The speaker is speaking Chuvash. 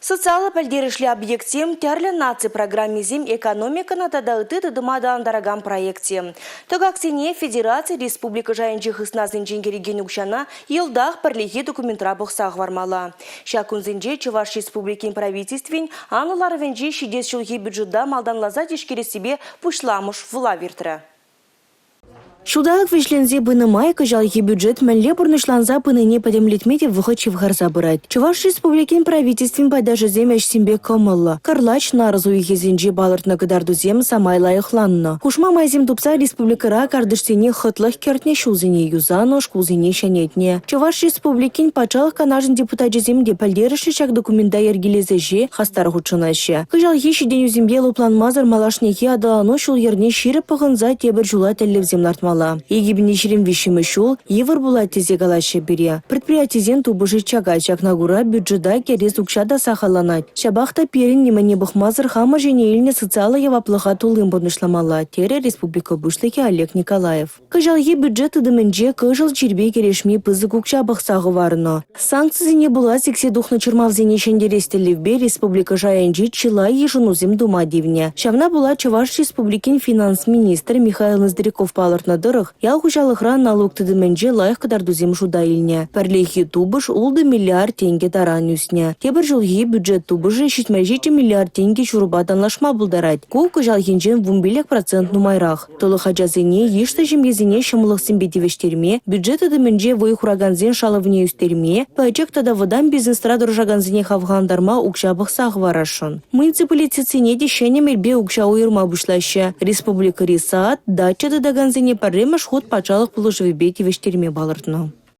Социаллӑ пӗлтерӗшлӗ объектсем, тӗрлӗ наци программисем, экономикӑна тата ытти тытӑма аталантаракан проектсем. Тӑкаксене федераци, республика шайӗнчи хыснасенчен кӗрекен укҫана йӑлтах пӗрлехи документра пӑхса хӑвармалла. Ҫак кунсенче Чӑваш Республикин Правительствин анлӑ ларӑвӗнче ҫитес ҫулхи бюджета малтанласа тишкерессипе пуҫламӑш вулав иртрӗ. Ҫулталӑк вӗҫленсе пынӑ май кӑҫалхи бюджет мӗнле пурнӑҫланса пынине пӗтӗмлетме те вӑхӑт ҫывхарса пырать. Чӑваш Республикин Правительствин пайташӗсем ӗҫсемпе кӑмӑллӑ. Кӑрлач, нарӑс уйӑхӗсенче палӑртнӑ кӑтартусем самай лайӑхланнӑ. Хушма майсем тупса республикӑра картишсене хӑтлӑх кӗртнӗ, ҫулсене юсанӑ, шкулсене ҫӗнетнӗ. Чӑваш Республикин Патшалӑх Канашӗн депутачӗсем те пӗлтерӗшлӗ ҫак документа йӗркелес ӗҫе хастар хутшӑнаҫҫӗ. Кӑҫалхи ҫитӗнӳсемпе лӑпланмасӑр малашнехи аталану ҫул-йӗрне ҫирӗп пӑхӑнса тепӗр ҫула тӗллевсем лартмалла. 2023 ҫул йывӑр пулать тесе калаҫҫӗ пире. Предприятисен тупӑшӗ чакать, ҫакна кура бюджета кӗрес укҫа та сахалланать. Ҫапах та пирӗн нимӗне пӑхмасӑр хамӑр ҫине илнӗ социаллӑ яваплӑха туллин пурнӑҫламалла, терӗ республика Пуҫлӑхӗ Олег Николаев. Кӑҫалхи бюджет тытӑмӗнче кӑшӑл чирпе кӗрешме пысӑк укҫа пӑхса хӑварнӑ. Санкцисене пула сиксе тухнӑ чӑрмавсене ҫӗнтерес тӗллевпе республика шайӗнче чылай йышӑнусем тума тивнӗ. Ҫавна пула Чӑваш Республикин финанс министрӗ Михаил Ноздряков палӑртнӑ тӑрӑх, ял хуҫалӑхра налук тытӑмӗнче лайӑх кӑтартусем шута илнӗ. Пӗрлехи тупӑш 6 миллиард тенкӗ таран ӳснӗ. Тепӗр ҫулхи бюджет тупӑшӗ 77 миллиард тенкӗ ҫурӑпа танлашма пултарать. Ку кӑҫалхинчен 15 процент нумайрах. Тӑлӑх ачасене, йышлӑ ҫемьесене ҫӑмӑллӑхсемпе тивӗҫтерме, бюджет тытӑмӗнче вӑй хуракансен шалӑвне ӳстерме, пӗчӗк тата вӑтам бизнесра тӑрӑшакансене хавхалантарма укҫа пӑхса хӑварасшӑн. Муниципалитетсене те ҫӗнӗ мелпе укҫа уйӑрма пуҫлаҫҫӗ. Республикӑри сад, дача тытакансене пӗрремӗш хут патшалӑх пулӑшӑвӗпе тивӗҫтерме палӑртнӑ.